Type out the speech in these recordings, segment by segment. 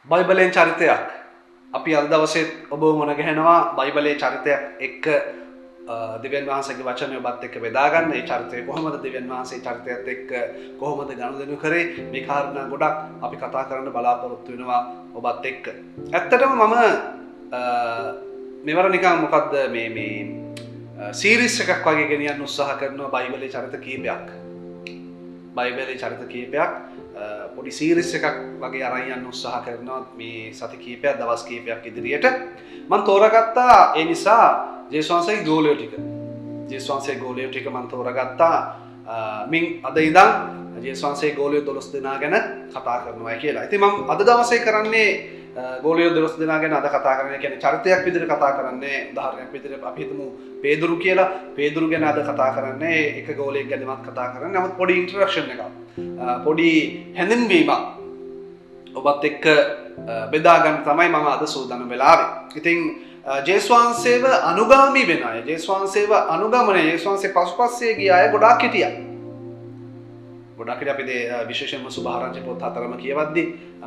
බයිබලයෙන් චරිතයක්. අපි අද දවසේ ඔබව මුණ ගැහෙනවා බයිබලයේ චරිතයක් එක්ක දෙවියන් වහන්සේගේ වචනය ඔබත් එක්ක බෙදා ගන්න. ඒ චරිතය කොහොමද දෙවියන් වහන්සේ චරිතයත් එක්ක කොහොමද ගනුදෙනු කරේ, මේ කාරණා ගොඩක් අපි කතා කරන්න බලාපොරොත්තු වෙනවා ඔබත් එක්ක. ඇත්තටම මම මෙවර නිකන් මොකද්ද මේ මේ සීරීස් එකක් වගේ ගෙනියන්න උත්සාහ කරනවා බයිබලයේ චරිත කීපයක්. බයිබලයේ චරිත කීපයක් පොඩි සීරීස් එකක් වගේ අරන් යන්න උත්සාහ කරනවා මේ සති කීපයක් දවස් කීපයක් ඉදිරියට. මම තෝරාගත්තා ඒ නිසා ජේසුස් වහන්සේගේ ගෝලයෝ ටික. ජේසුස් වහන්සේගේ ගෝලයෝ ටික මම තෝරාගත්තා. මින් අද ඉඳන් ජේසුස් වහන්සේගේ ගෝලයෝ 12 දෙනා ගැන කතා කරනවා කියලා. ඉතින් මම අද දවසේ කරන්නේ ගෝලයෝ 12 දෙනා ගැන අද කතා කරන්නේ, කියන්නේ චරිතයක් විදිහට කතා කරන්නේ. උදාහරණයක් විදිහට අපි හිතමු පේදුරු කියලා. පේදුරු ගැන අද කතා කරන්නේ, එක ගෝලයෙක් ගැනවත් කතා කරන්නේ. නමුත් පොඩි ඉන්ට්‍රොඩක්ෂන් එකක්, පොඩි හැඳින්වීමක් ඔබත් එක්ක බෙදා ගන්න තමයි මම අද සූදානම් වෙලා ආවේ. ඉතින් ජේසුස් වහන්සේව අනුගාමී වෙන අය, ජේසුස් වහන්සේව අනුගමනය, ජේසුස් වහන්සේ පසුපස්සේ ගිය අය ගොඩාක් හිටියා. ගොඩාක් හිටියා. අපි විශේෂයෙන්ම සුභාරංචි පොත් හතරම කියවද්දි,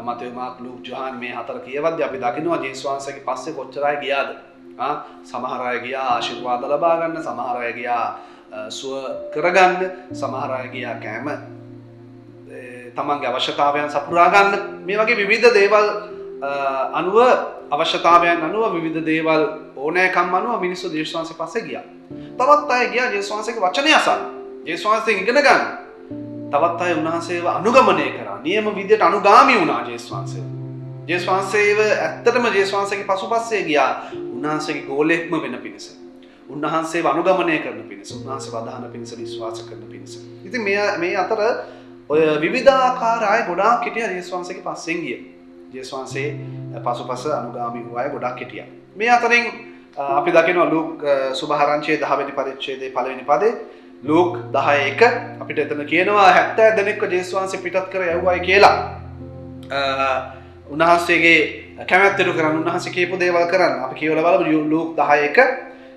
මතෙව්, මාක්, ලූක්, ජොහන් මේ හතර කියවද්දි අපි දකිනවා ජේසුස් වහන්සේගේ පස්සේ කොච්චර අය ගියාද. සමහර අය ගියා ආශිර්වාද ලබා ගන්න, සමහර අය ගියා සුව කරගන්න, සමහර අය ගියා කෑම තමන්ගේ අවශ්‍යතාවයන් සපුරා ගන්න. මේ වගේ විවිධ දේවල් අනුව, අවශ්‍යතාවයන් අනුව, විවිධ දේවල් ඕනෑකම් අනුව මිනිස්සු ජේසුස් වහන්සේ පස්සේ ගියා. තවත් අය ගියා ජේසුස් වහන්සේගේ වචනය අසන්න, ජේසුස් වහන්සේගෙන් ඉගෙන ගන්න. තවත් අය උන්වහන්සේව අනුගමනය කරා, නියම විදියට අනුගාමී වුණා ජේසුස් වහන්සේ. ජේසුස් වහන්සේව ඇත්තටම ජේසුස් වහන්සේගේ පසුපස්සේ ගියා උන්වහන්සේගේ ගෝලයෙක්ම වෙන පිණිස, උන්වහන්සේව අනුගමනය කරන පිණිස, උන්වහන්සේ වදහන පිණිස, විශ්වාස කරන පිණිස. ඉතින් මේ අතර ඔය විවිධාකාර අය ගොඩාක් හිටියා ජේසුස් වහන්සේගේ පස්සෙන් ගිය. ජේසුස් වහන්සේ පසුපස අනුගාමී වූ අය ගොඩක් හිටියා. මේ අතරින් අපි දකිනවා ලූක් සුභාරංචියේ 10 වෙනි පරිච්ඡේදයේ පළවෙනි පදේ, ලූක් 10:1 අපිට එතන කියනවා 70 දෙනෙක්ව ජේසුස් වහන්සේ පිටත් කර යවුවයි කියලා. උන්වහන්සේගේ කැමැත්ත ඉටු කරන්න, උන්වහන්සේ කියපු දේවල් කරන්න. අපි කියවලා බලමු ලූක් 10:1.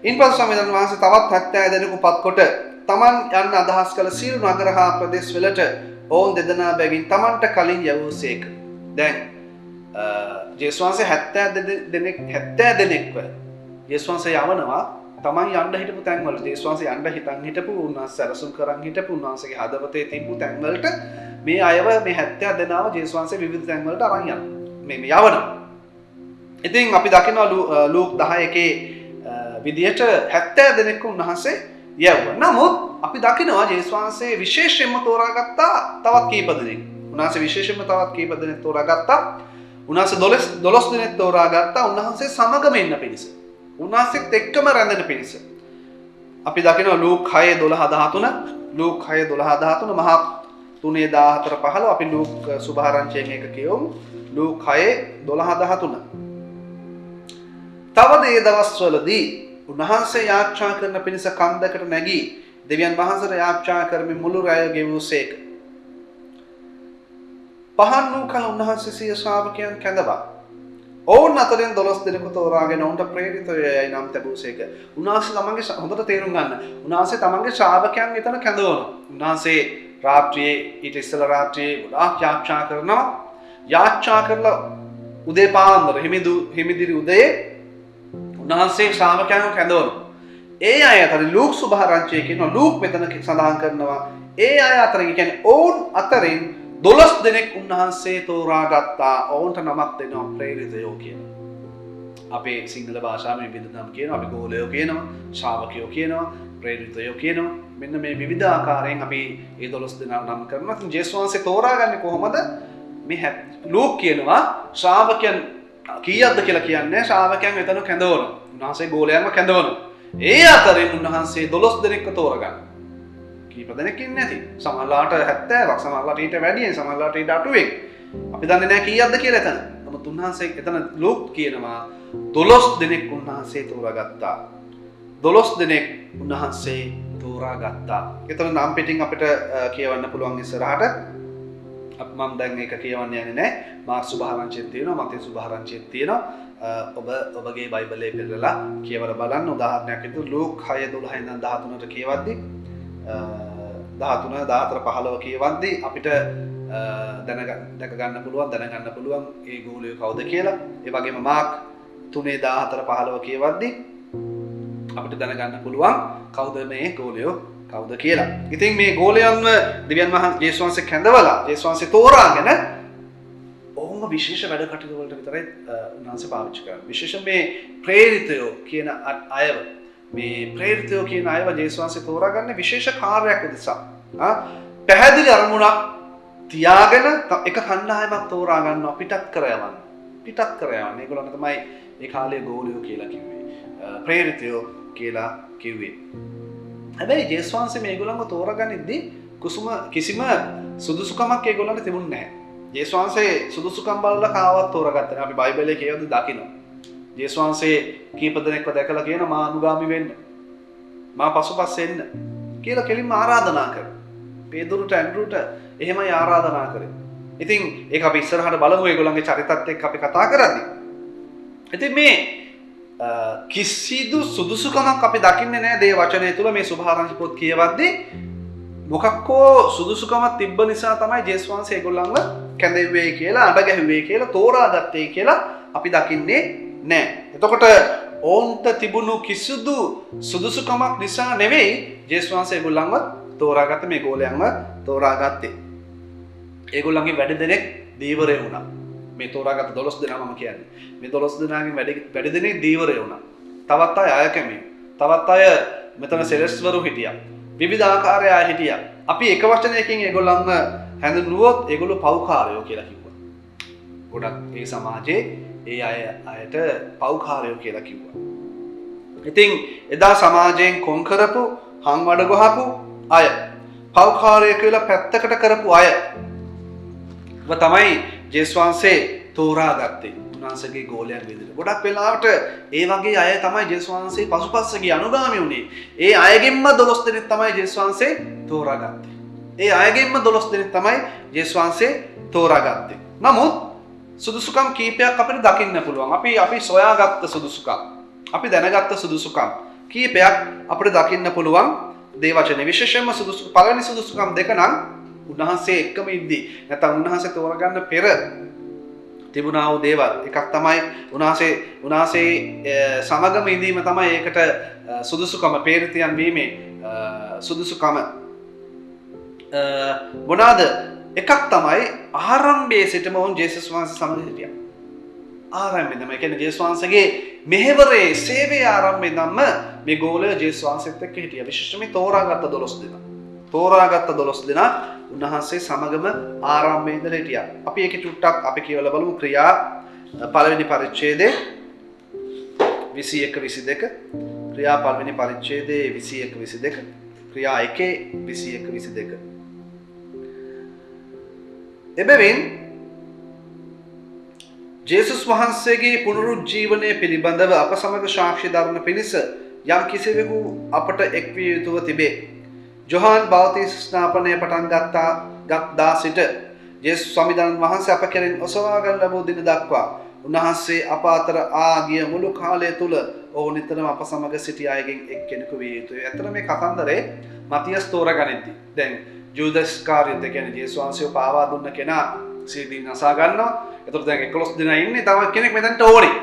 ඉන්පසු ස්වාමීන් වහන්සේ තවත් 70 දෙනෙකු පත්කොට තමන් යන්න අදහස් කළ සියලු නගර හා ප්‍රදේශ වලට ඔවුන් දෙදෙනා බැගින් තමන්ට කලින් යවූසේක. දැන් ජේසුස් වහන්සේ 70 දෙනෙක්, 70 දෙනෙක්ව ජේසුස් වහන්සේ යවනවා තමන් යන්න හිටපු තැන්වල. ජේසුස් වහන්සේ යන්න හිතන් හිටපු, උන්වහන්සේ සැලසුම් කරන් හිටපු, උන්වහන්සේගේ හදවතේ තිබු තැන්වලට මේ අයව, මේ 70 දෙනාව ජේසුස් වහන්සේ විවිධ තැන්වලට අරන් යනවා. මේ මේ යවනවා. ඉතින් අපි දකිනවා ලූක් 10 විදියට 70 දෙනෙක්ව උන්වහන්සේ යවුවා. නමුත් අපි දකිනවා ජේසුස් වහන්සේ විශේෂයෙන්ම තෝරාගත්තා තවත් කීප දෙනෙක්. උන්වහන්සේ විශේෂයෙන්ම තවත් කීප දෙනෙක් තෝරාගත්තා. උන්වහන්සේ 12 දෙනෙක් තෝරාගත්තා උන්වහන්සේ සමගම ඉන්න පිණිස, උන්වහන්සේත් එක්කම රැඳෙන පිණිස. අපි දකිනවා ලූක් 6 12 13, ලූක් 6 12 13, මාක් 3 14 15. අපි ලූක් සුභාරංචියෙන් එක කියවමු. ලූක් 6 12 13. තවද ඒ දවස්වලදී උන්වහන්සේ යාච්ඤා කරන පිණිස කන්දකට නැගී දෙවියන් වහන්සේට යාච්ඤා කරමින් මුළු රැය ගෙවූසේක. පහන් වූ කල උන්වහන්සේ සිය ශ්‍රාවකයන් කැඳවා ඔවුන් අතරින් 12 දෙනෙකු තෝරාගෙන ඔවුන්ට ප්‍රේරිතයෝ යයි නම් තැබූසේක. උන්වහන්සේ තමන්ගේ, හොඳට තේරුම් ගන්න. උන්වහන්සේ තමන්ගේ ශ්‍රාවකයන් එතන කැඳවනවා. උන්වහන්සේ රාත්‍රියේ, ඊට ඉස්සෙල්ලා රාත්‍රියේ ගොඩාක් යාච්ඤා කරනවා. යාච්ඤා කරලා උදේ පාන්දර හිමිදිරි උදේ උන්වහන්සේ ශ්‍රාවකයන්ව කැඳවනවා. ඒ අය අතරින් ලූක් සුභාරංචියේ කියනවා, ලූක් මෙතන සඳහන් කරනවා, ඒ අය අතරින්, කියන්නේ ඔවුන් අතරින් 12 දෙනෙක් උන්වහන්සේ තෝරාගත්තා. ඔවුන්ට නමක් දෙනවා ප්‍රේරිතයෝ කියලා. අපේ සිංහල භාෂාවෙන් විවිධ නම් කියනවා. අපි ගෝලයෝ කියනවා, ශ්‍රාවකයෝ කියනවා, ප්‍රේරිතයෝ කියනවා. මෙන්න මේ විවිධ ආකාරයෙන් අපි ඒ 12 දෙනා නම් කරනවා. ඉතින් ජේසුස් වහන්සේ තෝරාගන්නේ කොහොමද? මේ ලූක් කියනවා ශ්‍රාවකයන් කීයක්ද කියලා කියන්නේ, ශ්‍රාවකයන් එතන කැඳවනවා. උන්වහන්සේ ගෝලයන්ව කැඳවනවා. ඒ අතරින් උන්වහන්සේ 12 දෙනෙක්ව තෝරගන්නවා. කීප දෙනෙක් ඉන්නේ නැති. සමහරලාට 70ක්, සමහරලාට ඊට වැඩියෙන්, සමහරලාට ඊට අඩුවෙන්. අපි දන්නේ නැහැ කීයක්ද කියලා එතන. නමුත් උන්වහන්සේ එතන ලූක් කියනවා 12 දෙනෙක් උන්වහන්සේ තෝරාගත්තා. 12 දෙනෙක් උන්වහන්සේ තෝරාගත්තා. එතන නම් පිටින් අපිට කියවන්න පුළුවන් ඉස්සරහට. අපි මම දැන් ඒක කියවන්න යන්නේ නැහැ. මාක් සුභාරංචියක් තියෙනවා, මතේ සුභාරංචියක් තියෙනවා. ඔබ ඔබගේ බයිබලයේ පෙරලා කියවලා බලන්න. උදාහරණයක් විදිහට ලූක් 6 12 ඉඳන් 13ට කියවද්දි, 13 14 15 කියවද්දි අපිට දැක ගන්න පුළුවන්, දැනගන්න පුළුවන් ඒ ගෝලයෝ කවුද කියලා. ඒ වගේම මාක් 3 14 15 කියවද්දී අපිට දැනගන්න පුළුවන් කවුද මේ ගෝලයෝ කවුද කියලා. ඉතින් මේ ගෝලයන්ව දෙවියන් වහන්සේ ජේසුස් වහන්සේ කැඳවලා ජේසුස් වහන්සේ තෝරාගෙන ඔවුන්ව විශේෂ වැඩ කටයුතු වලට විතරයි උන්වහන්සේ පාවිච්චි කරන්නේ. විශේෂයෙන් මේ ප්‍රේරිතයෝ කියන අයව, මේ ප්‍රේරිතයෝ කියන අයව ජේසුස් වහන්සේ තෝරාගන්නේ විශේෂ කාර්යයක් උදෙසා. පැහැදිලි අරමුණක් තියාගෙන එක කණ්ඩායමක් තෝරා ගන්නවා පිටත් කර යවන්න. පිටත් කර යවන්න. ඒගොල්ලන් තමයි ඒ කාලයේ ගෝලයෝ කියලා කිව්වේ. ප්‍රේරිතයෝ කියලා කිව්වේ. හැබැයි ජේසුස් වහන්සේ මේගොල්ලන්ව තෝරාගනිද්දී කිසිම සුදුසුකමක් ඒගොල්ලන්ට තිබුණේ නැහැ. ජේසුස් වහන්සේ සුදුසුකම් බලලා කාවත් තෝරාගත්තේ නැහැ. අපි බයිබලයේ කියවද්දී දකිනවා. ජේසුස් වහන්සේ කීප දෙනෙක්ව දැකලා කියන මා අනුගාමි වෙන්න, මා පසුපස්ස එන්න කියලා කෙලින්ම ආරාධනා කරා. පේදුරුට ඇන්ඩ්‍රූට එහෙමයි ආරාධනා කරේ. ඉතින් ඒක අපි ඉස්සරහට බලමු ඒගොල්ලන්ගේ චරිතත් එක්ක අපි කතා කරද්දී. ඉතින් මේ කිසිදු සුදුසුකමක් අපි දකින්නේ නැහැ දේ වචනය තුල මේ සුභාරංචි පොත් කියවද්දී. මොකක් හෝ සුදුසුකමක් තිබ්බ නිසා තමයි ජේසුස් වහන්සේ ඒගොල්ලන්ව කැඳෙව්වේ කියලා, අඬ ගැහුවේ කියලා, තෝරාගත්තේ කියලා අපි දකින්නේ නැහැ. එතකොට ඔවුන්ට තිබුණු කිසිදු සුදුසුකමක් නිසා නෙවෙයි ජේසුස් වහන්සේ ඒගොල්ලන්ව තෝරාගත්තේ, මේ ගෝලයන්ව තෝරාගත්තේ. ඒගොල්ලන්ගේ වැඩි දෙනෙක් දීවරය වුණා. මේ තෝරාගත්ත 12 දෙනා මම කියන්නේ. මේ 12 දෙනාගෙන් වැඩි දෙනෙක් දීවරය වුණා. තවත් අය අයකමේ. තවත් අය මෙතන සෙලස්වරු හිටියා. විවිධ ආකාරය අය හිටියා. අපි එක වචනයකින් ඒගොල්ලන්ව හැඳින්වුවොත් ඒගොල්ලෝ පව්කාරයෝ කියලා කිව්වා. ගොඩක් ඒ සමාජයේ ඒ අයට පව්කාරයෝ කියලා කිව්වා. ඉතින් එදා සමාජයෙන් කොන් කරපු, හංවඩ ගහපු අය, පව්කාරයෝ කියලා පැත්තකට කරපු අය තමයි ජේසුස් වහන්සේ තෝරාගත්තේ උන්වහන්සේගේ ගෝලයන් විදිහට. ගොඩක් වෙලාවට ඒ වගේ අය තමයි ජේසුස් වහන්සේ පසුපස්ස ගිය අනුගාමී වුණේ. ඒ අයගෙන්ම 12 දෙනෙක් තමයි ජේසුස් වහන්සේ තෝරාගත්තේ. ඒ අයගෙන්ම 12 දෙනෙක් තමයි ජේසුස් වහන්සේ තෝරාගත්තේ. නමුත් සුදුසුකම් කීපයක් අපිට දකින්න පුළුවන්. අපි සොයාගත්ත සුදුසුකම්, අපි දැනගත්ත සුදුසුකම් කීපයක් අපිට දකින්න පුළුවන් දේ වචනේ. විශේෂයෙන්ම පළවෙනි සුදුසුකම් දෙක නම් උන්වහන්සේ එක්කම ඉද්දී නැත්නම් උන්වහන්සේ තෝරගන්න පෙර තිබුණා වූ දේවල්. එකක් තමයි උන්වහන්සේ සමගම ඉඳීම තමයි ඒකට සුදුසුකම, ප්‍රේරිතයන් වීමේ සුදුසුකම. මොනවාද? එකක් තමයි ආරම්භයේ සිටම ඔවුන් ජේසුස් වහන්සේ සමග හිටියා. ආරම්භයේදම, ඒ කියන්නේ ජේසුස් වහන්සේගේ මෙහෙවරේ සේවයේ ආරම්භයේදම මේ ගෝලය ජේසුස් වහන්සේත් එක්ක හිටියා. විශේෂයෙන්ම මේ තෝරාගත්ත 12 දෙනා. තෝරාගත්ත 12 දෙනා උන්වහන්සේ සමගම ආරම්භයේ ඉඳලා හිටියා. අපි ඒකේ චුට්ටක් අපි කියවලා බලමු. ක්‍රියා පළවෙනි පරිච්ඡේදයේ 21 22. ක්‍රියා පළවෙනි පරිච්ඡේදයේ 21 22. ක්‍රියා 1 21 22. එබැවින් ජේසුස් වහන්සේගේ පුනරුජ්ජීවනය පිළිබඳව අප සමග සාක්ෂි දරන පිණිස යම් කිසිවෙකු අපට එක්විය යුතුව තිබේ. ජොහාන් බෞතිස් ස්නාපනය පටන් ගත්දා සිට ජේසුස් ස්වාමීන් වහන්සේ අප කෙරෙන් ඔසවා ගන්න ලැබූ දින දක්වා උන්වහන්සේ අප අතර ආ ගිය මුළු කාලය තුල ඔහු නිතරම අප සමග සිටි අයගෙන් එක්කෙනෙකු විය යුතුය. ඇත්තට මේ කතන්දරේ මතියස් තෝරගනිද්දි දැන් ජූදස් කාරියොත්, ඒ කියන්නේ ජේසුස් වහන්සේව පාවා දුන්න කෙනා සීදීන් නසා ගන්නවා. එතකොට දැන් 11 දෙනා ඉන්නේ, තව කෙනෙක් මෙතනට ඕනේ.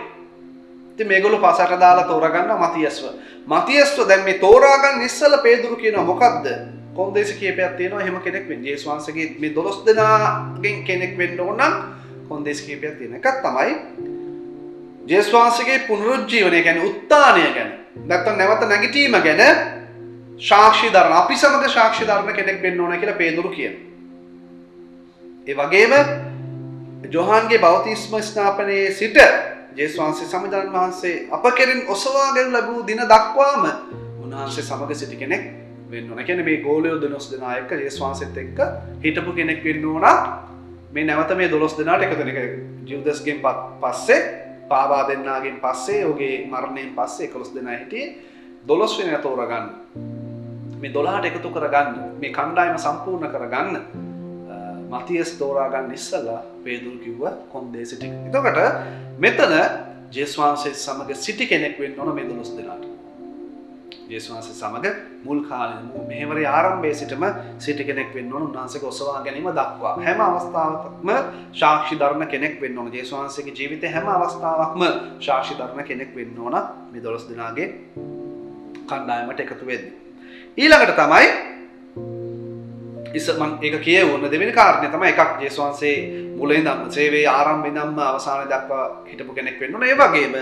ඉතින් මේගොල්ලෝ පසට දාලා තෝරගන්නවා මතියස්ව. මතියස්ව දැන් මේ තෝරාගන්න ඉස්සෙල්ලා පේදුරු කියනවා මොකද්ද? කොන්දේසි කීපයක් තියෙනවා එහෙම කෙනෙක් වෙන්න. ජේසුස් වහන්සේගේ මේ 12 දෙනාගෙන් කෙනෙක් වෙන්න ඕන නම් කොන්දේසි කීපයක් තියෙනවා. එකක් තමයි ජේසුස් වහන්සේගේ පුනරුජ්ජීවනය කියන්නේ උත්ථානය ගැන, නැත්නම් නැවත නැගිටීම ගැන සාක්ෂි දරන, අපි සමග සාක්ෂි දරන කෙනෙක් වෙන්න ඕන කියලා පේදුරු කියනවා. ඒ වගේම ජොහාන්ගේ බෞතිස්ම ස්නාපනයේ සිට ජේසුස් වහන්සේ සමිඳාණන් වහන්සේ අප කෙරෙන් ඔසවාගෙන ලැබූ දින දක්වාම උන්වහන්සේ සමග සිටි කෙනෙක් වෙන්න ඕන. ඒ කියන්නේ මේ ගෝලයෝ 12 දෙනා එක්ක ජේසුස් වහන්සේත් එක්ක හිටපු කෙනෙක් වෙන්න ඕන. මේ නැවත මේ 12 දෙනාට එකතු වෙන එක ජූදස්ගෙන් පස්සේ, පාවා දෙන්නාගෙන් පස්සේ, ඔහුගේ මරණයෙන් පස්සේ 11 දෙනා හිටියේ. 12 වෙනිදා තෝරගන්න. මේ 12ට එකතු කරගන්න, මේ කණ්ඩායම සම්පූර්ණ කරගන්න මතියස් තෝරා ගන්න ඉස්සලා පේදුරු කිව්ව කොන්දේසි ටික. එතකොට මෙතන ජේසුස් වහන්සේ සමග සිටි කෙනෙක් වෙන්න ඕන මේ 12 දෙනාට. ජේසුස් වහන්සේ සමග මුල් කාලේ මෙහෙවරේ ආරම්භයේ සිටම සිටි කෙනෙක් වෙන්න ඕන. උන්වහන්සේගේ ඔසවා ගැනීම දක්වා හැම අවස්ථාවකම සාක්ෂි දරන කෙනෙක් වෙන්න ඕන. ජේසුස් වහන්සේගේ ජීවිතේ හැම අවස්ථාවකම සාක්ෂි දරන කෙනෙක් වෙන්න ඕන මේ 12 දෙනාගේ කණ්ඩායමට එකතු වෙද්දී. ඊළඟට තමයි මං ඒක කියවුන දෙවෙනි කාරණේ තමයි එකක් ජේසුස් වහන්සේ මුලින් ඉඳන්ම සේවයේ ආරම්භයේ ඉඳන්ම අවසානය දක්වා හිටපු කෙනෙක් වෙන්න ඕන. ඒ වගේම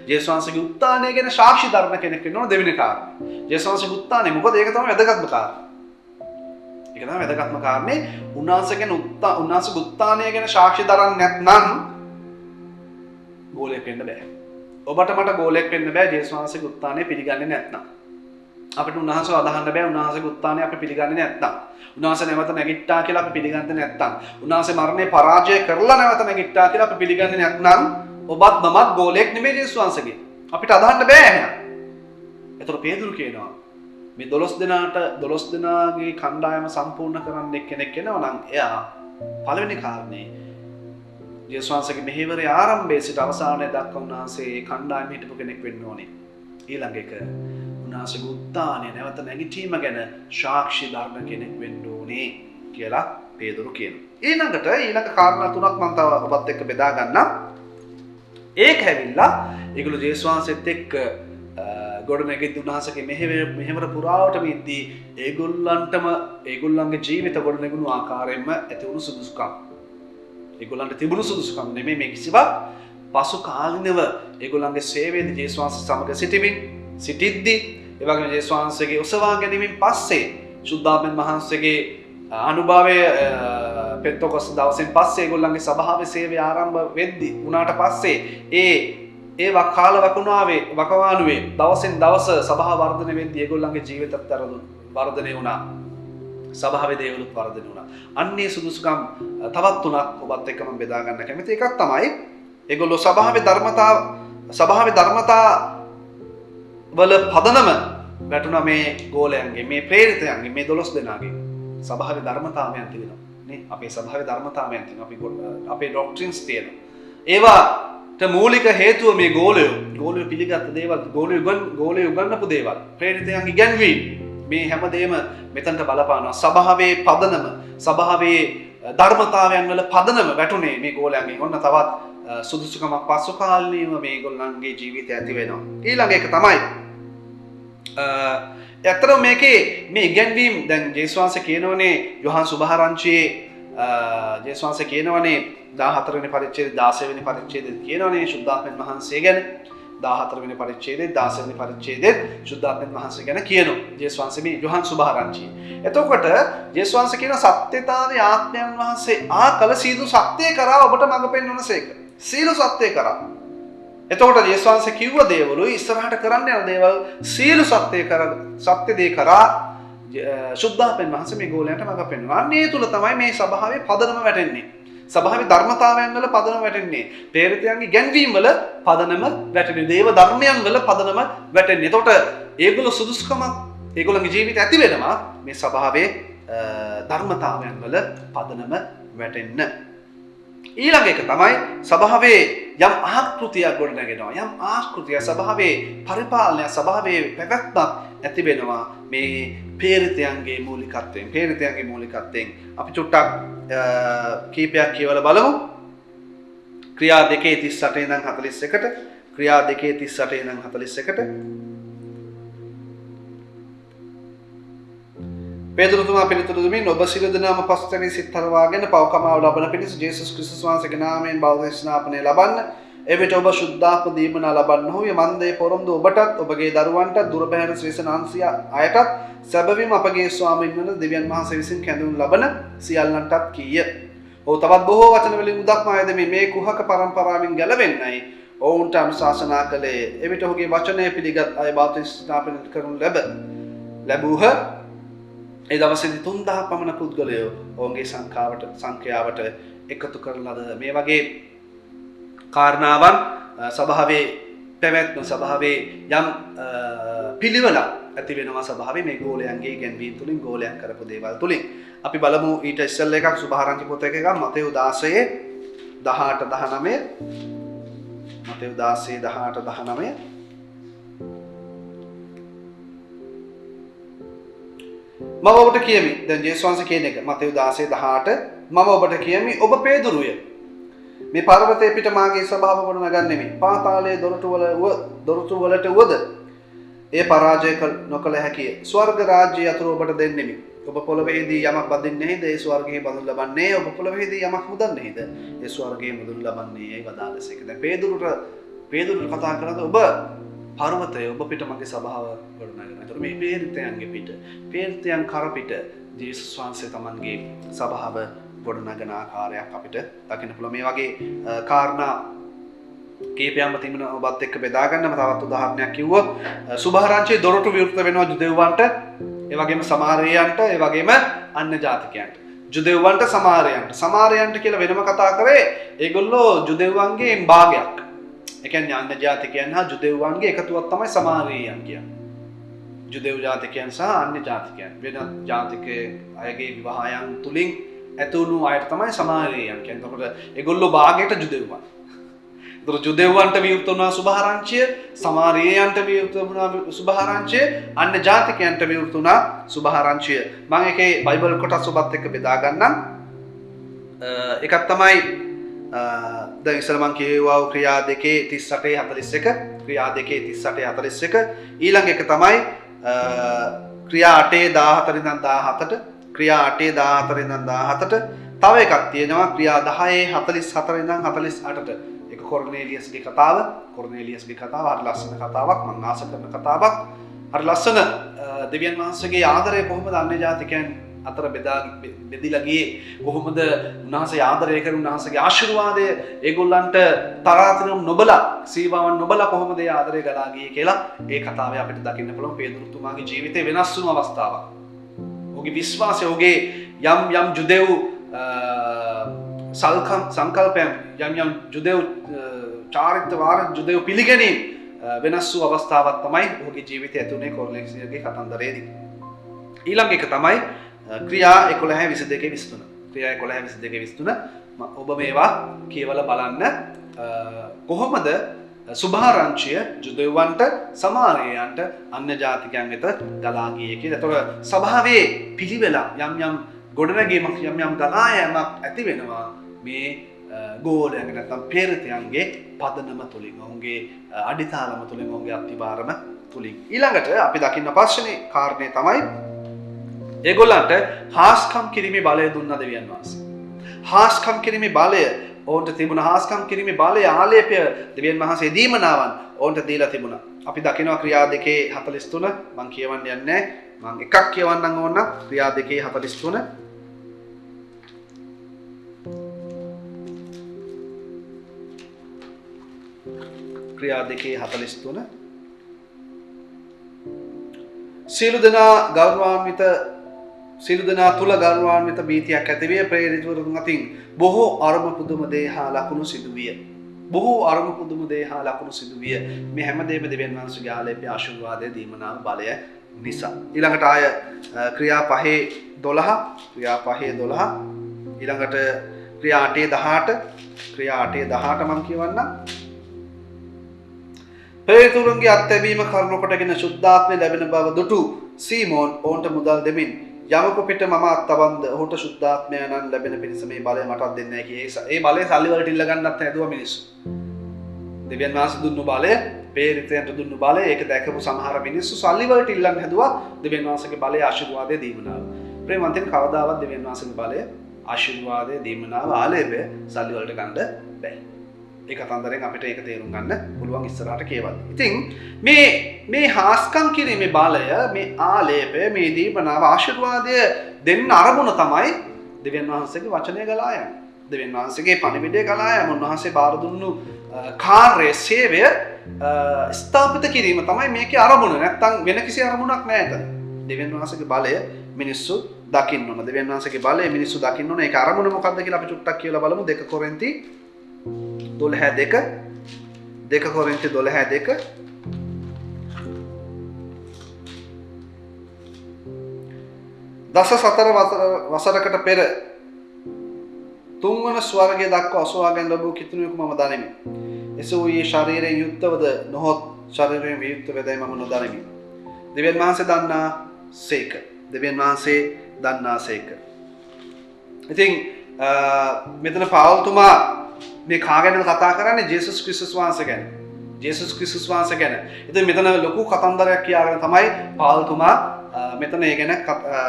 ජේසුස් වහන්සේගේ උත්ථානය ගැන සාක්ෂි දරන කෙනෙක් වෙන්න ඕන දෙවෙනි කාරණේ. ජේසුස් වහන්සේගේ උත්ථානය, මොකද ඒක තමයි වැදගත්ම කාරණේ. ඒක තමයි වැදගත්ම කාරණේ. උන්වහන්සේගේ උත්ථානය ගැන සාක්ෂි දරන්නේ නැත්නම් ගෝලයක් වෙන්න බෑ. ඔබට මට ගෝලයක් වෙන්න බෑ ජේසුස් වහන්සේගේ උත්ථානය පිළිගන්නේ නැත්නම්. අපිට උන්වහන්සේව අදහන්න බෑ උන්වහන්සේගේ උත්ථානය අපි පිළිගන්නේ නැත්නම්. උන්වහන්සේ නැවත නැගිට්ටා කියලා අපි පිළිගන්නේ නැත්නම්. උන්වහන්සේ මරණය පරාජය කරලා නැවත නැගිට්ටා කියලා අපි පිළිගන්නේ නැත්නම් ඔබත් මමත් ගෝලයක් නෙමෙයි ජේසුස් වහන්සේගේ. අපිට අදහන්න බෑ එහෙනම්. එතකොට පේදුරු කියනවා මේ 12 දෙනාට 12 දෙනාගේ කණ්ඩායම සම්පූර්ණ කරන්න එක්කෙනෙක් එනවා නම් එයා පළවෙනි කාරණේ ජේසුස් වහන්සේගේ මෙහෙවරේ ආරම්භයේ සිට අවසානය දක්වා උන්වහන්සේ කණ්ඩායම හිටපු කෙනෙක් වෙන්න ඕනේ. ඊළඟ එක උන්වහන්සේගේ උත්ථානය නැවත නැගිටීම ගැන සාක්ෂි දරන කෙනෙක් වෙන්න ඕනේ කියලා පේදුරු කියනවා. ඊළඟට ඊළඟ කාරණා තුනක් මම තව ඔබත් එක්ක බෙදා ගන්නම්. ඒක ඇවිල්ලා ඒගොල්ලෝ ජේසුස් වහන්සේත් එක්ක ගොඩ නැගිද්දී උන්වහන්සේගේ මෙහෙවර පුරාවටම ඉද්දී ඒගොල්ලන්ටම ඒගොල්ලන්ගේ ජීවිත ගොඩ නැගුණු ආකාරයෙන්ම ඇති වුණු සුදුසුකම්. ඒගොල්ලන්ට තිබුණු සුදුසුකම් නෙමෙයි මේ කිසිවක්. පසු කාලිනව ඒගොල්ලන්ගේ සේවයේදී ජේසුස් වහන්සේ සමග සිටිද්දී ඒ වගේම ජේසුස් වහන්සේගේ ඔසවා ගැනීමෙන් පස්සේ ශුද්ධාත්මයන් වහන්සේගේ අනුභවය පෙන්තකොස්ත දවසෙන් පස්සේ ඒගොල්ලන්ගේ සභාවේ සේවය ආරම්භ වෙද්දී උනාට පස්සේ ඒ කාල වකවානුවේ දවසෙන් දවස සභාව වර්ධනය වෙද්දී ඒගොල්ලන්ගේ ජීවිතත් වර්ධනය වුණා. සභාවේ දේවලුත් වර්ධනය වුණා. අන්නේ සුදුසුකම් තවත් තුනක් ඔබත් එක්ක මම බෙදා ගන්න කැමතියි. එකක් තමයි ඒගොල්ලෝ සභාවේ ධර්මතා වල පදනම වැටුණා මේ ගෝලයන්ගේ, මේ ප්‍රේරිතයන්ගේ, මේ 12 දෙනාගේ. සභාවේ ධර්මතාවයන් තියෙනවා නේ. අපේ සභාවේ ධර්මතාවයන් තියෙනවා. අපේ ඩොක්ට්‍රින්ස් තියෙනවා. ඒවාට මූලික හේතුව මේ ගෝලයෝ පිළිගත්ත දේවල්, ගෝලයෝ උගන්වපු දේවල්, ප්‍රේරිතයන්ගේ ඉගැන්වීම්, මේ හැමදේම මෙතනට බලපානවා. සභාවේ පදනම, සභාවේ ධර්මතාවයන් වල පදනම වැටුනේ මේ ගෝලයන්ගෙන්. ඔන්න තවත් සුදුසුකමක් පසු කාලීනව මේගොල්ලන්ගේ ජීවිතය ඇති වෙනවා. ඊළඟ එක තමයි ඇත්තටම මේකේ මේ ඉගැන්වීම් දැන් ජේසුස් වහන්සේ කියනවනේ යොහන් සුභාරංචියේ ජේසුස් වහන්සේ කියනවනේ 14 වෙනි පරිච්ඡේදයේ 16 වෙනි පරිච්ඡේදයේ කියනවනේ ශුද්ධාත්මයන් වහන්සේ ගැන. 14 වෙනි පරිච්ඡේදයේ 16 වෙනි පරිච්ඡේදයේ ශුද්ධාත්මයන් වහන්සේ ගැන කියනවා ජේසුස් වහන්සේ මේ යොහන් සුභාරංචියේ. එතකොට ජේසුස් වහන්සේ කියන සත්‍යතාවේ ආත්මයන් වහන්සේ ආකල සීළු සත්‍ය කරා ඔබට මඟ පෙන්වනසේක. සීළු සත්‍ය කරා. එතකොට ජේසුස් වහන්සේ කිව්ව දේවලුයි ඉස්සරහට කරන්න යන දේවල් සීළු සත්‍ය කරා, සත්‍ය දේ කරා ශුද්ධාත්මයන් වහන්සේ මේ ගෝලයන්ට මඟ පෙන්වනවා. අන්න ඒ තුල තමයි මේ සභාවේ පදනම වැටෙන්නේ. සභාවේ ධර්මතාවයන් වල පදනම වැටෙන්නේ. ප්‍රේරිතයන්ගේ ඉගැන්වීම් වල පදනම වැටෙන්නේ. දේව ධර්මයන් වල පදනම වැටෙන්නේ. එතකොට ඒගොල්ලෝ සුදුසුකමක් ඒගොල්ලන්ගේ ජීවිත ඇති වෙනවා මේ සභාවේ ධර්මතාවයන් වල පදනම වැටෙන්න. ඊළඟ එක තමයි සභාවේ යම් ආකෘතියක් ගොඩනගෙනවා. යම් ආකෘතිය සභාවේ පරිපාලනය, සභාවේ පැවැත්මක් ඇති වෙනවා මේ ප්‍රේරිතයන්ගේ මූලිකත්වයෙන්. ප්‍රේරිතයන්ගේ මූලිකත්වයෙන් අපි චුට්ටක් කීපයක් කියවලා බලමු. ක්‍රියා 2:38 ඉඳන් 41ට, ක්‍රියා 2:38 ඉඳන් 41ට. පේදුරුතුමා පිළිතුරු දෙමින් ඔබ සියලු දෙනාම පසුතැවී සිත් හරවාගෙන පව්කමාව ලබන පිණිස ජේසුස් ක්‍රිස්තුස් වහන්සේගේ නාමයෙන් බෞද්ධ ස්නාපනය ලබන්න. එවිට ඔබ ශුද්ධාත්ම දීමනා ලබන්නහුය. මන්දේ පොරොන්දු ඔබටත් ඔබගේ දරුවන්ටත් දුර බැහැර ශ්‍රේෂ්ඨ අයටත් සැබවින්ම අපගේ ස්වාමීන් වන දෙවියන් වහන්සේ විසින් කැඳවනු ලබන සියල්ලන්ටත් කීය. ඔව් තවත් බොහෝ වචන වලින් උදක්ම අයදෙමි මේ කුහක පරම්පරාවෙන් ගැලවෙන්නයි ඔවුන්ට අනුශාසනා කළේ. එවිට ඔහුගේ වචනය පිළිගත් අය බෞද්ධ ස්නාපනය කරනු ලැබූහ. ඒ දවසේදී 3000 පමණ පුද්ගලයෝ ඔවුන්ගේ සංඛ්‍යාවට එකතු කරන ලද. මේ වගේ කාරණාවන් සභාවේ පැවැත්ම, සභාවේ යම් පිළිවෙලක් ඇති වෙනවා සභාවේ මේ ගෝලයන්ගේ ඉගැන්වීම් තුලින්, ගෝලයන් කරපු දේවල් තුලින්. අපි බලමු ඊට ඉස්සෙල්ලා එකක් සුභාරංචි පොත එකක් මතෙව් 16 18 19, මතෙව් 16 18 19. මම ඔබට කියමි. දැන් ජේසුස් වහන්සේ කියන එක මතෙව් 16:18 මම ඔබට කියමි, ඔබ පේදුරුය. මේ පර්වතයේ පිට මාගේ ස්වභාව ගොඩනගන්නෙමි. පාතාලයේ දොරටු වලට වුවද ඒ පරාජය නොකළ හැකිය. ස්වර්ග රාජ්‍යය අතුරු ඔබට දෙන්නෙමි. ඔබ පොළොවේදී යමක් බඳින්නේද ඒ ස්වර්ගයේ බඳුන් ලබන්නේ. ඔබ පොළොවේදී යමක් මුදන්නේද ඒ ස්වර්ගයේ මුදුන් ලබන්නේ. ඒ වදාළසේක. දැන් පේදුරුට කතා කරද්දී ඔබ පර්වතය, ඔබ පිට මගේ සභාව ගොඩනගනවා. ඒතර මේ පේරිතයන්ගේ පිට, පේරිතයන් කර පිට ජේසුස් වහන්සේ තමන්ගේ සභාව ගොඩනගන ආකාරයක් අපිට දකින්න පුළුවන්. මේ වගේ කාරණා කීපයක්ම තිබෙන ඔබත් එක්ක බෙදා ගන්නම තවත් උදාහරණයක් කිව්වොත්, සුභාරංචියේ දොරටු විවෘත වෙනවා ජුදෙව්වන්ට, ඒ වගේම සමාරියන්ට, ඒ වගේම අන්‍ය ජාතිකයන්ට. ජුදෙව්වන්ට සමාරියන්ට, සමාරියන්ට කියලා වෙනම කතා කරේ ඒගොල්ලෝ ජුදෙව්වන්ගේ භාගයක්. ඒ කියන්නේ අන්‍ය ජාතිකයන් හා ජුදෙව්වන්ගේ එකතුවක් තමයි සමාරියන් කියන්නේ. ජුදෙව් ජාතිකයන් සහ අන්‍ය ජාතිකයන්, වෙනත් ජාතික අයගේ විවාහයන් තුලින් ඇතුණු අයට තමයි සමාරියන් කියන්නේ. එතකොට ඒගොල්ලෝ භාගයට ජුදෙව්වන්. එතකොට ජුදෙව්වන්ට විවෘත වුණා සුභාරංචිය, සමාරියයන්ට විවෘත වුණා සුභාරංචිය, අන්‍ය ජාතිකයන්ට විවෘත වුණා සුභාරංචිය. මම ඒකේ බයිබල් කොටස් ඔබත් එක්ක බෙදා ගන්නම්. එකක් තමයි දැන් ඉස්සර මං කියවුවා ක්‍රියා 2:38 41, ක්‍රියා 2:38 41. ඊළඟ එක තමයි ක්‍රියා 8:14 ඉඳන් 17ට, ක්‍රියා 8:14 ඉඳන් 17ට. තව එකක් තියෙනවා ක්‍රියා 10:44 ඉඳන් 48ට. ඒක කොර්නේලියස්ගේ කතාව. කොර්නේලියස්ගේ කතාව හරි ලස්සන කතාවක්, මං ආස කරන කතාවක්. හරි ලස්සන දෙවියන් වහන්සේගේ ආදරය කොහොමද අන්‍ය ජාතිකයන් අතර බෙදිලා ගියේ, කොහොමද උන්වහන්සේ ආදරය කරන උන්වහන්සේගේ ආශිර්වාදය ඒගොල්ලන්ට තරාතිරම් නොබලා, සීමාවන් නොබලා කොහොමද ඒ ආදරය ගලා ගියේ කියලා ඒ කතාවේ අපිට දකින්න පුළුවන්. පේදුරුතුමාගේ ජීවිතේ වෙනස් වුණු අවස්ථාවක්. ඔහුගේ විශ්වාසය, ඔහුගේ යම් යම් ජුදෙව් සංකල්පයන්, යම් යම් ජුදෙව් චාරිත්‍ර වාර ජුදෙව් පිළිගැනීම් වෙනස් වූ අවස්ථාවක් තමයි ඔහුගේ ජීවිතය ඇති වුණේ කොර්නේලියස්ගේ කතන්දරයේදී. ඊළඟ එක තමයි ක්‍රියා 11:22 23. ක්‍රියා 11:22 23. ඔබ මේවා කියවලා බලන්න. කොහොමද සුභාරංචිය ජුදෙව්වන්ට, සමාරයන්ට, අන්‍ය ජාතිකයන් වෙත ගලා ගියේ කියලා. එතකොට සභාවේ පිළිවෙලක්, යම් යම් ගොඩනැගීමක්, යම් යම් ගලා යෑමක් ඇති වෙනවා මේ ගෝලයන්ගේ නැත්නම් පේරිතයන්ගේ පදනම තුලින්, ඔවුන්ගේ අඩිතාලම තුලින්, ඔවුන්ගේ අත්තිවාරම තුලින්. ඊළඟට අපි දකින්න පස්වෙනි කාරණේ තමයි ඒගොල්ලන්ට හාස්කම් කිරීමේ බලය දුන්නා දෙවියන් වහන්සේ. හාස්කම් කිරීමේ බලය ඔවුන්ට තිබුණා. හාස්කම් කිරීමේ බලය, ආලේපය දෙවියන් වහන්සේ දීමනාවන් ඔවුන්ට දීලා තිබුණා. අපි දකිනවා ක්‍රියා 2:43. මං කියවන්න යන්නේ නැහැ. මං එකක් කියවන්නම් ඕන නම් ක්‍රියා 2:43. ක්‍රියා 2:43. සියලු දෙනා ගෞරවාන්විත, සියලු දෙනා තුල ගෞරවාන්විත බීතියක් ඇතිවිය. ප්‍රේරිතවරුන් අතින් බොහෝ අරුම පුදුම දේ හා ලකුණු සිදුවිය. බොහෝ අරුම පුදුම දේ හා ලකුණු සිදුවිය. මේ හැම දෙයක්ම දෙවියන් වහන්සේගේ ආලේපය, ආශිර්වාදය, දීමනාව, බලය නිසා. ඊළඟට ආය ක්‍රියා 5:12, ක්‍රියා 5:12. ඊළඟට ක්‍රියා 8:18, ක්‍රියා 8:18 මම කියවන්නම්. ප්‍රේරිතවරුන්ගේ අත්තැබීම කරුණ කොටගෙන ශුද්ධාත්මය ලැබෙන බව දුටු සීමෝන් ඔවුන්ට මුදල් දෙමින් යමකු පිට මම අත්තවන්ද ඔහුට ශුද්ධාත්මය නම් ලැබෙන පිණිස මේ බලය මටත් දෙන්නේ නැහැ කිය. ඒ බලය සල්ලි වලට ඉල්ල ගන්නත් හැදුවා මිනිස්සු. දෙවියන් වහන්සේ දුන්නු බලය, ප්‍රේරිතයන්ට දුන්නු බලය, ඒක දැකපු සමහර මිනිස්සු සල්ලි වලට ඉල්ලන්න හැදුවා දෙවියන් වහන්සේගේ බලය, ආශිර්වාදය, දීමනාව. ප්‍රේමවන්තයන්, කවදාවත් දෙවියන් වහන්සේගේ බලය, ආශිර්වාදය, දීමනාව, ආලේපය සල්ලි වලට ගන්න බෑ. ඒ කතන්දරෙන් අපිට ඒක තේරුම් ගන්න පුළුවන් ඉස්සරහට කියවද්දි. ඉතින් මේ හාස්කම් කිරීමේ බලය, මේ ආලේපය, මේ දීමනාව, ආශිර්වාදය දෙන්න අරමුණ තමයි දෙවියන් වහන්සේගේ වචනය ගලා යෑම. දෙවියන් වහන්සේගේ පණිවිඩය ගලා යෑම. උන්වහන්සේ බාර දුන්නු කාර්යය, සේවය ස්ථාපිත කිරීම තමයි මේකේ අරමුණ. නැත්තම් වෙන කිසි අරමුණක් නෑ එතන. දෙවියන් වහන්සේගේ බලය මිනිස්සු දකින්න ඕන. දෙවියන් වහන්සේගේ බලය මිනිස්සු දකින්න ඕන. ඒක අරමුණ මොකද්ද කියලා අපි චුට්ටක් කියලා බලමු. 2 කොරින්ති 12:2, 2 කොරින්ති 12:2. දස සතර වසරකට පෙර තුන්වන ස්වර්ගය දක්වා ඔසවාගෙන ලැබූ කිතුණුවෙකු මම දනිමි. එසේ වූයේ ශරීරයෙන් යුක්තවද නොහොත් ශරීරයෙන් වියුක්ත වෙදයි මම නොදනිමි. දෙවියන් වහන්සේ දන්නා සේක. දෙවියන් වහන්සේ දන්නාසේක. ඉතින් මෙතන පාවුල්තුමා මේ කා ගැනද කතා කරන්නේ? ජේසුස් ක්‍රිස්තුස් වහන්සේ ගැන. ජේසුස් ක්‍රිස්තුස් වහන්සේ ගැන. ඉතින් මෙතන ලොකු කතන්දරයක් කියාගෙන තමයි පාවුල්තුමා මෙතන ඒ ගැන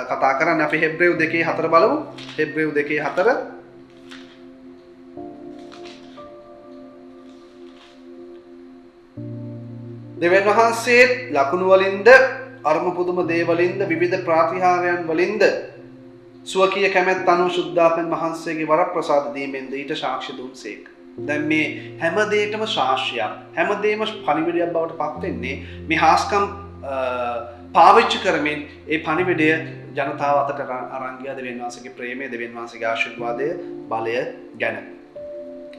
කතා කරන්නේ. අපි හෙබ්‍රේව් 2:4 බලමු. හෙබ්‍රේව් 2:4. දෙවියන් වහන්සේත් ලකුණු වලින්ද අරුම පුදුම දේ වලින්ද විවිධ ප්‍රාතිහාර්යයන් වලින්ද ස්වකීය කැමැත්ත අනුව ශුද්ධාත්මයන් වහන්සේගේ වරප්‍රසාද දීමෙන්ද ඊට සාක්ෂි දුන්සේක. දැන් මේ හැම දෙයකටම සාක්ෂියක්, හැම දෙයක්ම පණිවිඩයක් බවට පත් වෙන්නේ මේ හාස්කම් පාවිච්චි කරමින් ඒ පණිවිඩය ජනතාව අතට අරන් ගියා දෙවියන් වහන්සේගේ ප්‍රේමය, දෙවියන් වහන්සේගේ ආශිර්වාදය, බලය ගැන.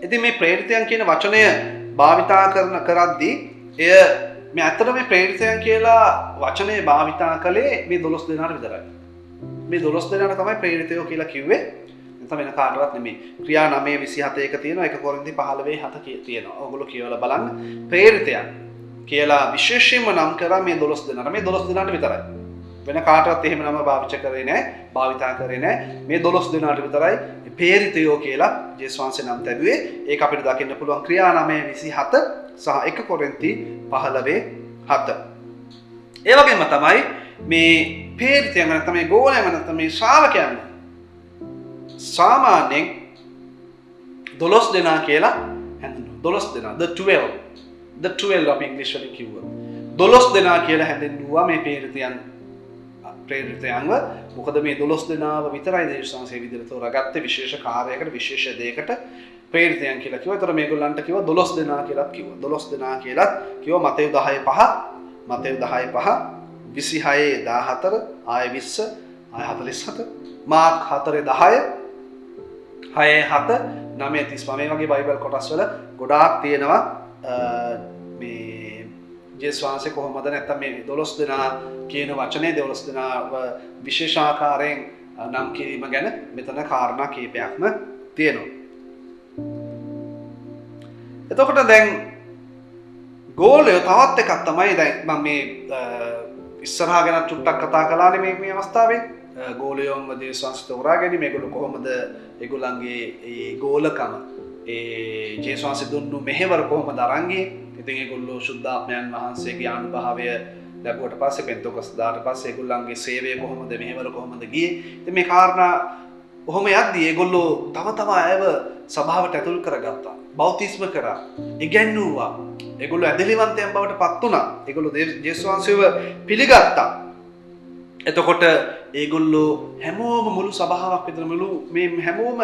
ඉතින් මේ ප්‍රේරිතයන් කියන වචනය භාවිතා කරද්දී එය මේ ඇත්තටම මේ ප්‍රේරිතයන් කියලා වචනය භාවිතා කළේ මේ 12 දෙනාට විතරයි. මේ 12 දෙනාට තමයි ප්‍රේරිතයෝ කියලා කිව්වේ. නැත්නම් වෙන කාටවත් නෙමෙයි. ක්‍රියා 9:27 එක තියෙනවා, 1 කොරින්ති 15:7 තියෙනවා. ඔයගොල්ලෝ කියවලා බලන්න. ප්‍රේරිතයන් කියලා විශේෂයෙන්ම නම් කරා මේ 12 දෙනාට. මේ 12 දෙනාට විතරයි. වෙන කාටවත් එහෙම නම භාවිත කරේ නෑ, භාවිතා කරේ නෑ. මේ 12 දෙනාට විතරයි ප්‍රේරිතයෝ කියලා ජේසුස් වහන්සේ නම් තැබුවේ. ඒක අපිට දකින්න පුළුවන් ක්‍රියා 9:27 සහ 1 කොරින්ති 15:7. ඒ වගේම තමයි මේ ප්‍රේරිතයන් නැත්නම් මේ ගෝලයන් නැත්නම් මේ ශ්‍රාවකයන් සාමාන්‍යයෙන් 12 දෙනා කියලා හැඳින්වුවා. 12 දෙනා, the 12, the 12 අපි ඉංග්‍රීසි වලින් කිව්වොත් 12 දෙනා කියලා හැඳින්වුවා මේ ප්‍රේරිතයන්ව. මොකද මේ 12 දෙනාව විතරයි දේශ වහන්සේ විදිහට තෝරාගත්තේ විශේෂ කාර්යයකට, විශේෂ දෙයකට ප්‍රේරිතයන් කියලා කිව්වා. ඒතර මේගොල්ලන්ට කිව්වා 12 දෙනා කියලාත් කිව්වා. 12 දෙනා කියලාත් කිව්වා. මතෙව් 10:5, මතෙව් 10:5, 26:14, ආය 20, ආය 47, මාක් 4:10, 6:7, 9:35 මේ වගේ බයිබල් කොටස් වල ගොඩාක් තියෙනවා මේ ජේසුස් වහන්සේ කොහොමද නැත්තම් මේ 12 දෙනා කියන වචනේ 12 දෙනාව විශේෂාකාරයෙන් නම් කිරීම ගැන මෙතන කාරණා කීපයක්ම තියෙනවා. එතකොට දැන් ගෝලය තවත් එකක් තමයි දැන් මම මේ ඉස්සරහා ගැන චුට්ටක් කතා කළානේ මේ අවස්ථාවේ. ගෝලයන්ව ජේසුස් වහන්සේ තෝරා ගැනීම, ඒගොල්ලෝ කොහොමද ඒගොල්ලන්ගේ ඒ ගෝලකම, ඒ ජේසුස් වහන්සේ දුන්නු මෙහෙවර කොහොමද අරන් ගියේ? ඉතින් ඒගොල්ලෝ ශුද්ධාත්මයන් වහන්සේගේ අනුභවය ලැබුවට පස්සේ පෙන්තකොස්ත දාට පස්සේ ඒගොල්ලන්ගේ සේවය කොහොමද, මෙහෙවර කොහොමද ගියේ? ඉතින් මේ කාරණා ඔහොම යද්දී ඒගොල්ලෝ තව තව අයව සභාවට ඇතුල් කරගත්තා, බෞතිස්ම කරා, ඉගැන්වුවා. ඒගොල්ලෝ ඇදහිලිවන්තයන් බවට පත් වුණා. ඒගොල්ලෝ ජේසුස් වහන්සේව පිළිගත්තා. එතකොට ඒගොල්ලෝ හැමෝම මුළු සභාවක් විතර මුළු මේ හැමෝම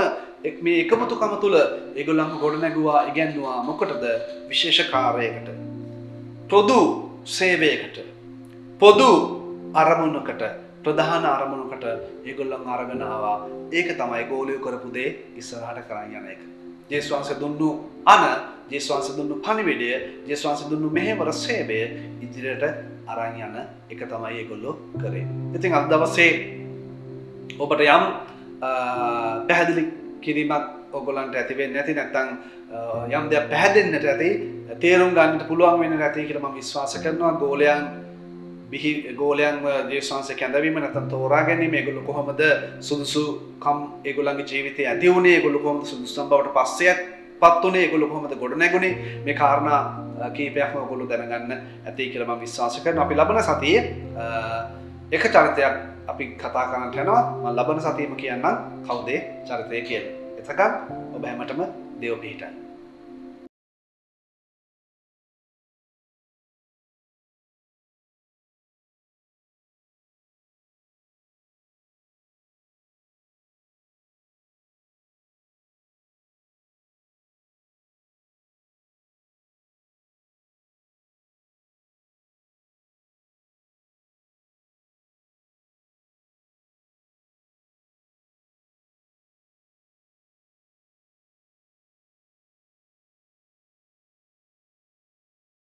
මේ එකමුතුකම තුල ඒගොල්ලන්ව ගොඩනැගුවා, ඉගැන්වුවා. මොකටද? විශේෂ කාර්යයකට, පොදු සේවයකට, පොදු අරමුණකට, ප්‍රධාන අරමුණකට ඒගොල්ලන් අරගෙන ආවා. ඒක තමයි ගෝලියෝ කරපු දේ ඉස්සරහට කරන් යන එක. ජේසුස් වහන්සේ දුන්නු අන, ජේසුස් වහන්සේ දුන්නු පණිවිඩය, ජේසුස් වහන්සේ දුන්නු මෙහෙවර සේවය ඉදිරියට අරන් යන එක තමයි ඒගොල්ලෝ කරේ. ඉතින් අද දවසේ ඔබට යම් පැහැදිලි කිරීමක් ඔයගොල්ලන්ට ඇති වෙන්නේ නැති, නැත්නම් යම් දෙයක් පැහැදෙන්නට ඇති, තේරුම් ගන්නට පුළුවන් වෙන්නට ඇති කියලා මම විශ්වාස කරනවා. ගෝලයන්ව ජේසුස් වහන්සේ කැඳවීම නැත්නම් තෝරා ගැනීම, ඒගොල්ලෝ කොහොමද සුදුසුකම් ඒගොල්ලන්ගේ ජීවිතේ ඇති වුණේ, ඒගොල්ලෝ කොහොමද සුදුසුකම් බවට පස්සේ පත් වුණේ, ඒගොල්ලෝ කොහොමද ගොඩ නැගුණේ, මේ කාරණා කීපයක්ම ඔයගොල්ලෝ දැනගන්න ඇති කියලා මම විශ්වාස කරනවා. අපි ලබන සතියේ එක චරිතයක් අපි කතා කරන්නට යනවා. මම ලබන සතියේම කියන්නම් කවුද ඒ චරිතය කියලා. එතකන් ඔබ හැමතෙම දේව පිහිටයි.